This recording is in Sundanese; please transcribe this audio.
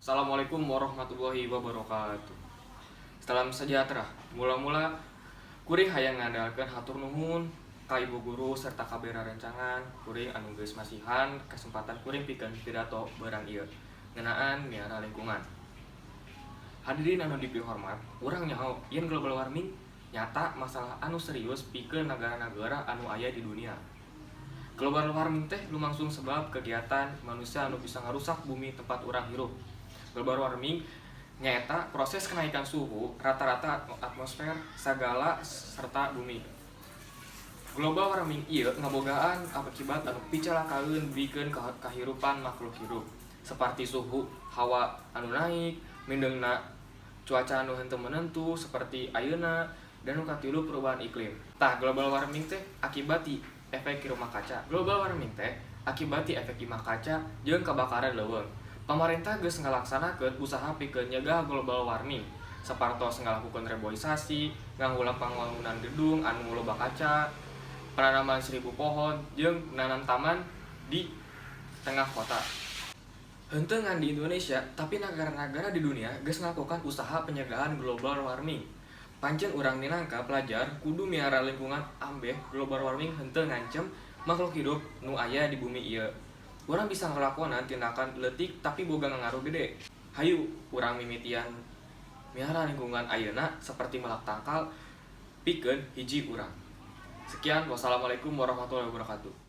Assalamualaikum warahmatullahi wabarakatuh. Salam sejahtera. Mula-mula kuring hayang ngandalkeun hatur nuhun ka ibu guru serta kabeh rerencangan kuring anu geus masihan kesempatan kuring pikeun pidato beurang ieu ngeunaan miara lingkungan. Hadirin anu dipihormat, urang nyaho yen global warming nyata masalah anu serius pikeun negara-negara anu aya di dunia. Global warming teh lumangsung sebab kegiatan manusia anu bisa ngarusak bumi tempat urang hirup. Global warming nyaeta proses kenaikan suhu rata-rata atmosfer sagala serta bumi. Global warming ieu ngabogaan akibat anu picalakaeun pikeun kahirupan makhluk hirup, seperti suhu hawa anu naik, mindengna cuaca anu henteu menentu seperti ayeuna, dan nu katilu perubahan iklim. Tah, global warming teh akibat ti efek rumah kaca. Global warming teh akibat ti efek imah kaca jeung kebakaran leuweung. Pamarentah geus ngalaksanakeun usaha pikeun nyegah global warming, sapertos ngalakukeun reboisasi, ngahuleng pangbangunan gedung anu loba kaca, penanaman 1.000 pohon, jeung nanam taman di tengah kota. Henteu ngan di Indonesia, tapi negara-negara di dunia geus ngalakukan usaha pencegahan global warming. Pancen urang minangka pelajar kudu miara lingkungan ambeh global warming henteu ngancem makhluk hidup nu aya di bumi ieu. Urang bisa ngalakonan tindakan leutik tapi boga ngaruh gede. Hayu urang mimitian miara lingkungan ayeuna seperti melak tangkal pikeun hiji urang. Sekian, wassalamualaikum warahmatullahi wabarakatuh.